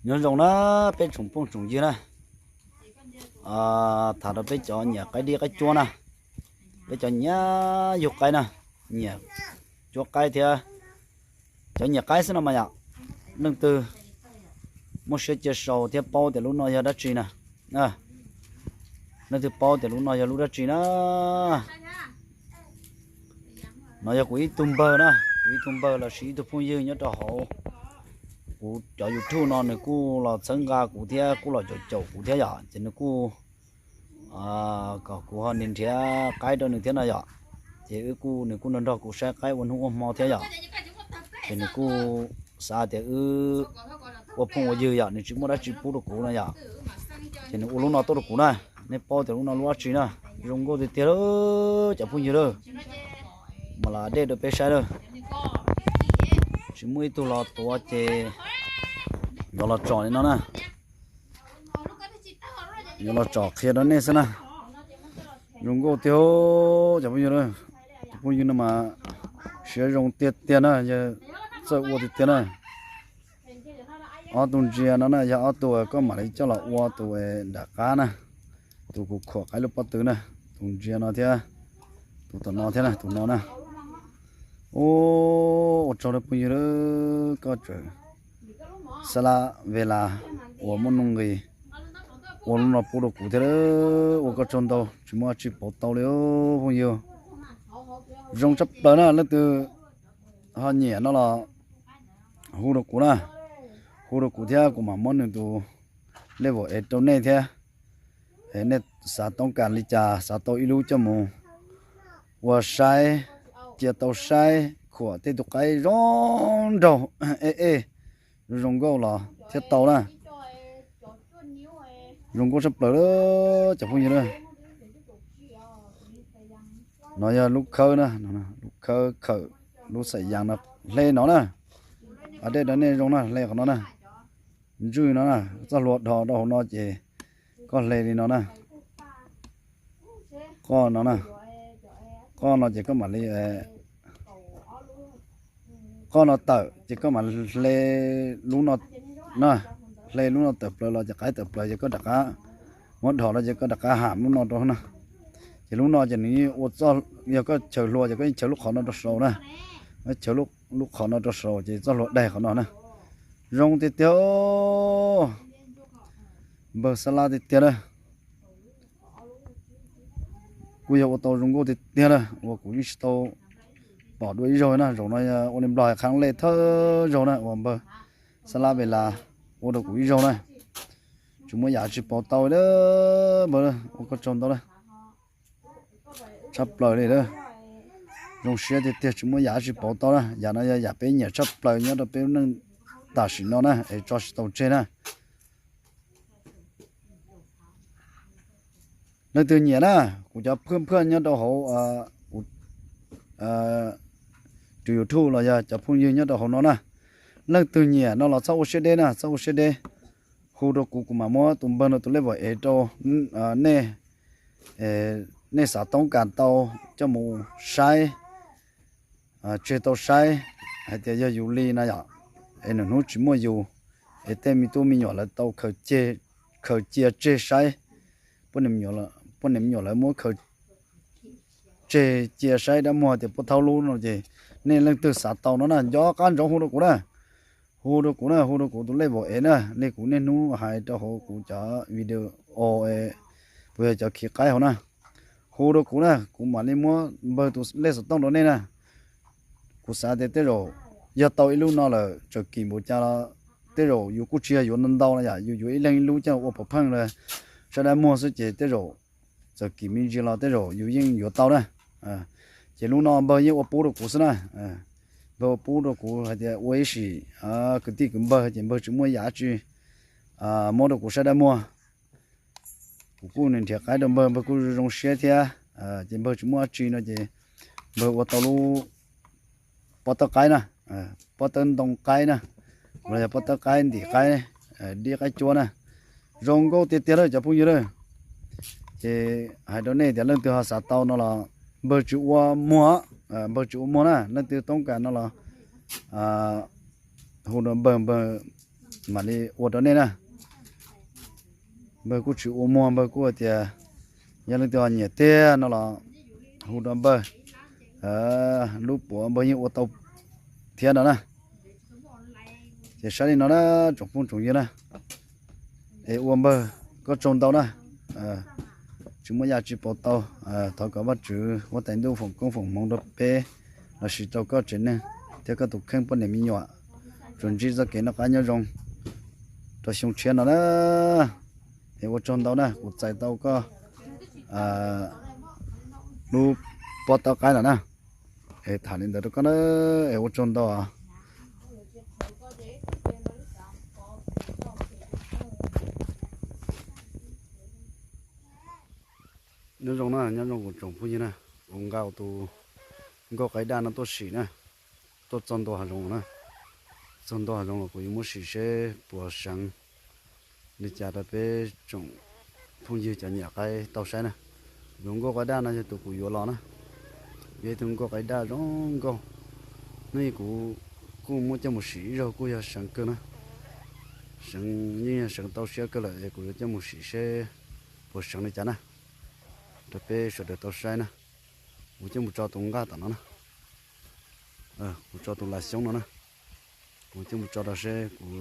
Nyob zoo na peb tsoom phooj tsoom ywg na, tham rau peb cov nyiam qaib dib qaib cuab na, peb cov nyiam yug qaib na, nyiam cuab qaib thiab cov nyiam qaib xwb no mas yom, leej twg muaj siab cia sau thiab paub tias lub no yog dab tsi na, leej twg paub tias lub no yog lub dab tsi na. No yog kuv ib tug npawg na, kuv ib tug npawg los sis ib tug phooj ywg nyob rau hauv kuv cov YouTube no, nws kuj los txhawb nqa kuv thiab kuj los caum caum kuv thiab yom, ces nws kuj kom kuv ho nrhiav qaib rau nws thiab no yom. Ces wb kuj, nws kuj nrog nrog kuv saib qaib ua hnub ua hmo thiab yom. Ces nws kuj xav tias wb ua phooj ua ywg yom, nws tsis muaj dab tsi pub rau kuv no yom. Ces nws ua lub no tuaj rau kuv na, nej paub tias lub no lub dab tsi na, zoo nkauj tiag tiag lawm cov phooj ywg lawm. Mas lam dej rau peb saib lawm. Tsis muaj ib tug los tuav ces yuav los tsom li no na. Yuav los tsom qhia rau nej xwb na. Zoo nkauj tiag cov phooj ywg, cov phooj ywg no mas siab zoo tiag tiag na, yog txawj ua tiag tiag na. Ob tug ntsia no na yog ob tug koj mam li coj los ua tus nram qab na, tus kuv khuam qaib lub pob tw na, tus ntsia no thiab, tus tom no thiab na, tus no na. Ua tsaug rau phooj ywg, koj tseem xa lab ve las uas muaj nuj nqis ua lub no pub rau kuv thiab, ua koj tsaug ntau, tsis muaj dab tsi pauv tau li phooj ywg. Zoo tshaj plaws na, leej twg ho nyiam no los hu rau kuv na, hu rau kuv thiab kuv mam muab nws tus lej vaum ev rau nej thiab. Nej xav toob kas li cas, xav tau ib lub coj mus ua saib, cia tau saib, khuam tej tus qaib zoo nraug, ej ej, zoo nkauj los thiaj tau na. Zoo nkauj tshaj plaws cov phooj ywg na. No yog lub khawb na, lub khawb khawm lub xaim yas no, hle no na. Dej rau nej zoo na, hle qhov no na. Ntswj no na, txoj hlua dhos rau hauv no ces koj hle li no na. Qoj no na, qoj no ces koj mam li, qoj no tawm ces koj mam hle lub no na, hle lub no tawm plaws los ces qaib tawm plaws ces koj rov qab muab dhos los ces koj rov qab ham lub no rau na. Ces lub no ces nws yeej ua txoj, yog koj chaws hlua ces koj yeej chaws lub qhov no rau saud na, chaws lub qhov no rau saud ces txoj hlua daig qhov no na. Zoo tiag tiag, npawg xab lab tiag tiag na. Kuj yog ua tau zoo nkauj tiag tiag na, uas kuv yeej tsis tau pom dua ib zaug na. Zaum no ua li nplog hais qhab lej thawj zaug na uas npawg xab lab ve las ua rau kuv ib zaug na. Tsis muaj yam tsis pauv tau li npawg, ua koj tsaug ntau na. Tshaj plaws li, zoo siab tiag tiag, tsis muaj yam tsis pauv tau na. Yam no yog yam peb nyiam tshaj plaws nyob rau peb lub neej tam sim no na, es tso tsis tau tseg na. Leej twg nyiam na, kuv cov phwj phwj nyob rau hauv tus YouTube los yog cov phooj ywg nyob rau hauv no na, leej twg nyiam no los txhob ua siab deb na, txhob ua siab deb. Hu rau kuv, kuv mam muab tus npawg no tus lej vaum ev rau nej. Nej xav toob kas tau coj mus saib, tseg tau saib hais tias yog yus li na yom, es nws hnub tsis muaj yus, es tej me tub me nyuam lawv tau khaws cia tseg saib, poj niam me nyuam lawv muab khaws tseg cia saib dab muag tias puab thaub lub no ces nej leej twg xav tau no na, nco qab ntsoov hu rau kuv na. Hu rau kuv na, hu rau kuv tus lej vaum ev na, li kuv niaj hnub hais rau hauv kuv cov video, puas yog cov khi qaib hauv na. Hu rau kuv na, kuv mam li muab npawg tus lej xov tooj rau nej na. Kuv xav tias tej zaum yog tau ib lub no lawm txawm kim npaum cas los tej zaum yus kuj tsis yog yuav ntau ntau no yom, yus yuav ib leeg ib lub coj ua pov pheej los saib dab muag xwb ces tej zaum txawm kim me ntsis los tej zaum yus yeej yuav tau na. Ces lub no npawg yeej ua pub rau kuv xwb na. Npawg ua pub rau kuv hais tias ua ib sim kwv tij kwv npawg ces npawg tsis muaj yam tsis muab rau kuv saib dab muag. Kuv kuj nrhiav qaib rau npawg, npawg kuj zoo siab thiab. Ces npawg tsis muaj dab tsi no ces npawg ua tau lub pob tawb qaib na, pob tawb ntoo qaib na, los yog pob tawb qaib ntim qaib, dib qaib cuab na. Zoo nkauj tiag tiag lawm cov phooj ywg lawm. Ces hais rau nej tias leej twg ho xav tau no los npawg tsis ua muag, npawg tsis ua muag na, leej twg toob kas no los hu rau npawg, npawg mam li ua rau nej na. Npawg kuj tsis ua muag, npawg kuj tias yog leej twg ho nyiam tiag no los hu rau npawg, lub puav npawg yeej ua tau thiab no na. Ces saib li no na, tsoom phooj tsoom ywg na, es ua npawg koj tsaug ntau na. Tsis muaj yam tsis pauv tau. Thov kom Vajtswv huab tais ntuj foom koob foom hmoov rau peb lossis rau koj tsev neeg thiab koj tus kheej poj niam me nyuam tsuas ntsib txoj kev noj qab nyob zoo rau xyoo tshiab no na. Es ua tsaug ntau na, kuv txais tau koj lub pob tawb qaib lawm na. Es tham li ntawd rau koj na, es ua tsaug ntau. Nyob zoo na, nyob zoo kuv tsoom phooj ywg na, kuv nqa tus nkauj qaib daj no tuaj sim na, tuaj txog ntua hav zoov na. Txog ntua hav zoov los kuv yuav muab sim seb puas seev li cas rau peb tsoom phooj ywg cov nyiam qaib tau saib na. Tus nkauj qaib daj no yog tus kuv yuav los na, yog ib tug nkauj qaib daj zoo nkauj. Hnub ib kuv kuj muab coj mus sim ib zaug kuj yog seev kawg na. Seev yeej yog seev tau siab kawg lawm es kuv yuav coj mus sim seb puas seev li cas na, rau peb sawv daws tau saib na. Kuv coj mus tso tus nqaj tom no na, kuv tso tus las xyoob no na, kuv coj mus tso rau seb kuv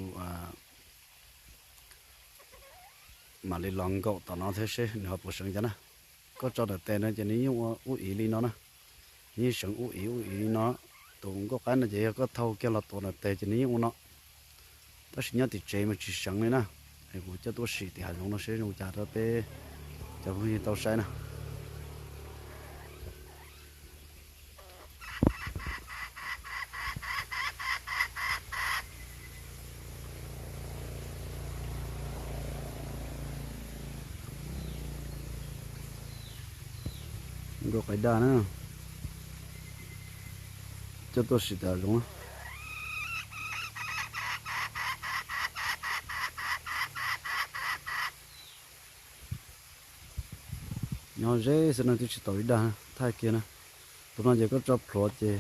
mam li los nkaum tom no thiab seb nws ho puas seev cas na. Koj tso ntawm tes no ces nws yeej ua ub iv li no na, nws yeej seev ub iv ub iv li no. Tus nkauj qaib no ces yog koj thau kiag los tuav ntawm tes ces nws yeej ua no, tab sis nyob tim tsev mas tsis seev li na. Es kuv coj tuaj sim tim hav zoov no seb zoo cas rau peb cov phooj ywg tau saib na. Nkauj qaib daj na, coj tuaj sim tim hav zoov na. Nyob ze xwb no twb tsis tau ib dag, thaij kiag na. Tus no ces koj tso plhuav ces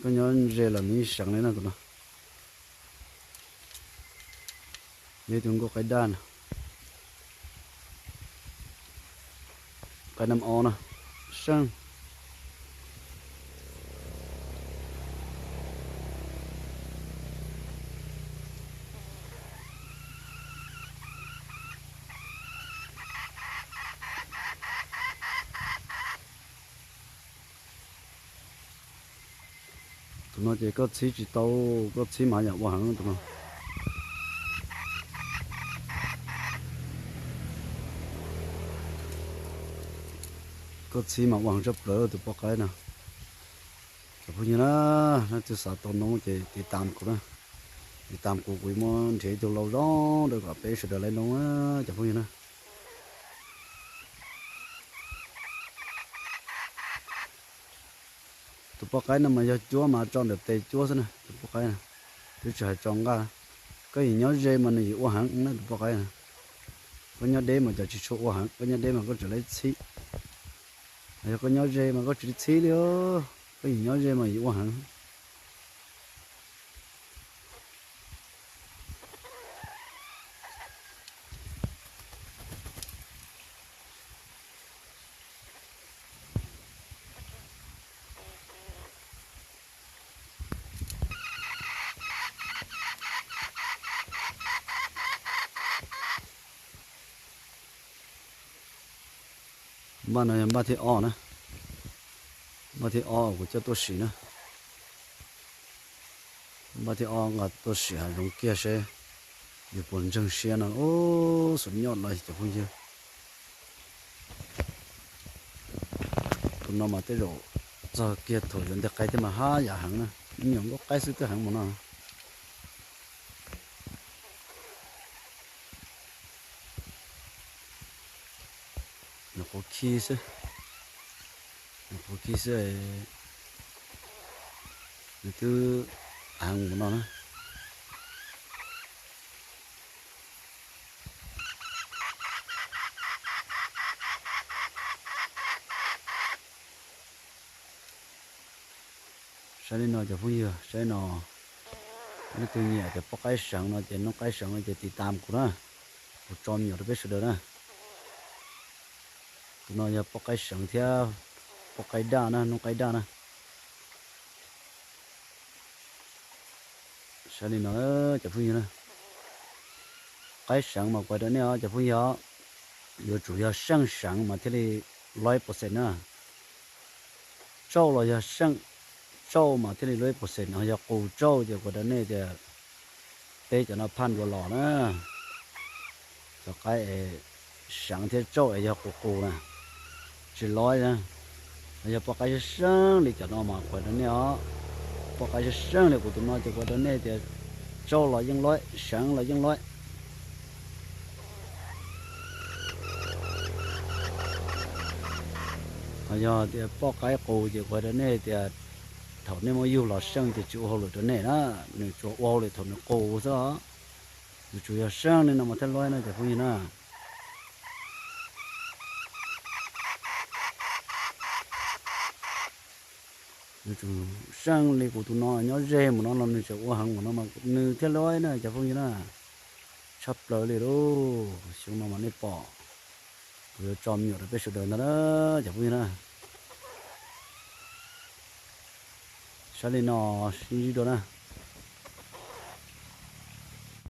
koj nyob ze los nws yeej seev li na tus no. Yog ib tug nkauj qaib daj na, qaib nam o na, seej. Tus no ces koj txhib tsis tau, koj txhib mas yam ua heev tus no. Koj txhib mas ua heev tshaj plaws tus poj qaib no. Cov phooj ywg na, leej twg xav tau noob ces tiv tam kuv na, tiv tam kuv, kuv yuav muab nrhiav ib tug lau zoo rau kom peb sawv daws laib noob na cov phooj ywg na. Tus poj qaib no mas yog cuab mas tso ntawm tes cuab xwb na, tus poj qaib na, twb tsis hais tso nqaj. Koj yim nyob ze mas nws yim ua heev na tus poj qaib na. Koj nyob deb mas cov tsis tshua ua heev, koj nyob deb mas koj tseem laib txhib. Yog koj nyob ze mas koj tsis txhib li, koj yim nyob ze mas yim ua heev. Npaj no yog npaj thib ob na. Npaj thib ob kuv coj tuaj sim na. Npaj thib ob nqa tuaj sim hav zoov kiag seb yus puas ntseeg siab no. Ub, xub nyoj no cov phooj ywg. Tus no mas tej zaum txog kiag thaum yuav nteg qaib thiab mas haj yam heev na. Me nyuam nkauj qaib xwb twb heev mus no. Nyuam qhuav khi xwb, nyuam qhuav khi xwb, nws twb heev mus no na. Saib li no cov phooj ywg, saib no, Leej twg nyiam cov poj qaib seev no ces noob qaib seev no ces tiv tam kuv na, kuv tso me nyuam rau peb sawv daws na. Tus no yog poj qaib seev thiab poj qaib daj na, noob qaib daj na. Saib li no cov phooj ywg na, qaib seev mas kuv hais rau nej os cov phooj ywg, yuav tsum yog seej seev mas thiaj li loib pov xees na. Tsauj los yog seej tsauj mas thiaj li loib pov xees no, yog qus tsauj ces kuv hais rau nej tias peb cov no phaj dua los na. Cov qaib es seev thiab tsauj es yog qus qus na, tsis loib na. Yog poj qaib seev seev li cov no mas kuv hais rau nej os, poj qaib seev seev li kuv tus no ces kuv hais rau nej tias tsauj los yeej loib, seev los yeej loib. Ho yog tias poj qaib qus ces kuv hais rau nej tias thaum nej muab yug los seej ces tsis ua hauj lwm rau nej na, nws tsuas ua hauj lwm thaum nws qus xwb os. Yuav tsum yog seej li no mas thiaj loib na cov phooj ywg na. Yuav tsum seej li kuv tus no nyob ze mus no los nws tseem ua heev mus no mas nws thiaj loib na cov phooj ywg na. Tshaj plaws li lauj, xyoo no mas nej pom, kuv yuav tso me nyuam rau peb sawv daws ntag na cov phooj ywg na. Saib li no, sib ntsib dua na.